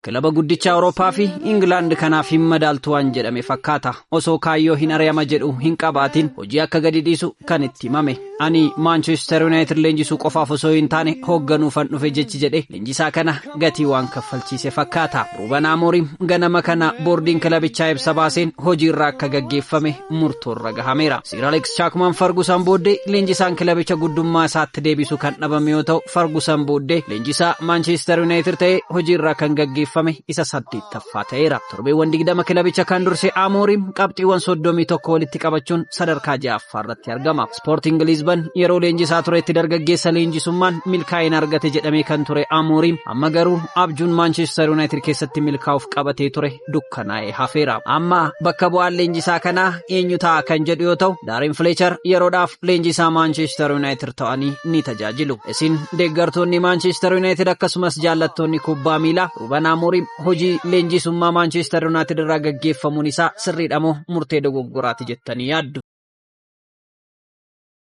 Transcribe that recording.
Kilaba guddicha Awurooppaa fi Ingilaand kanaaf hin madaaltu waan jedhame fakkaata. Osoo kaayyoo hin ari'ama jedhu hin qabaatin hojii akka gadi dhiisu kan itti himame. Ani Maanchestar Yuunaayitid leenjisuu qofaaf osoo hin taane hoogganuufan dhufe jechi jedhe leenjisaa kana gatii waan kaffalchiise fakkaata. Ruben Amorim ganama kana boordiin kilabichaa ibsa baaseen hojiirra akka gaggeeffame murtoorra gahameera. Sir Alex Chaakman Fargusan booddee leenjisaan kilabicha guddummaa isaatti deebisu kan dhabame yoo ta'u, Fargusan booddee leenjisaa Maanchestar Yuunaayitid ta'ee hojiirra kan gaggeeffame isa saddeettaffaa ta'eera. Torbeewwan 20 kilabicha kan durse Amorim qabxiiwwan 31 walitti qabachuun sadarkaa ja'affaa irratti argama. Sporting Lisbon yeroo leenjisaa turetti dargaggeessa leenjisummaan milkaa'ina argate jedhamee kan ture Amorim amma garuu abjuun Maanchestar Yuunaayitid keessatti milkaa'uuf qabatee ture dukkanaa'ee hafeera. Amma bakka bu'aan leenjisaa kanaa eenyu ta'a kan jedhu yoo ta'u, Daarin Fletcher yeroodhaaf leenjisaa Maanchestar Yuunaayitid ta'anii ni tajaajilu. Isin deeggartoonni Maanchestar Yuunaayitid akkasumas jaallattoonni kubbaa miilaa, Ruben Amorim hojii leenjisummaa Maanchestar Yuunaayitid irraa gaggeeffamuun isaa sirriidha moo murtee dogoggoraati jettanii yaaddu?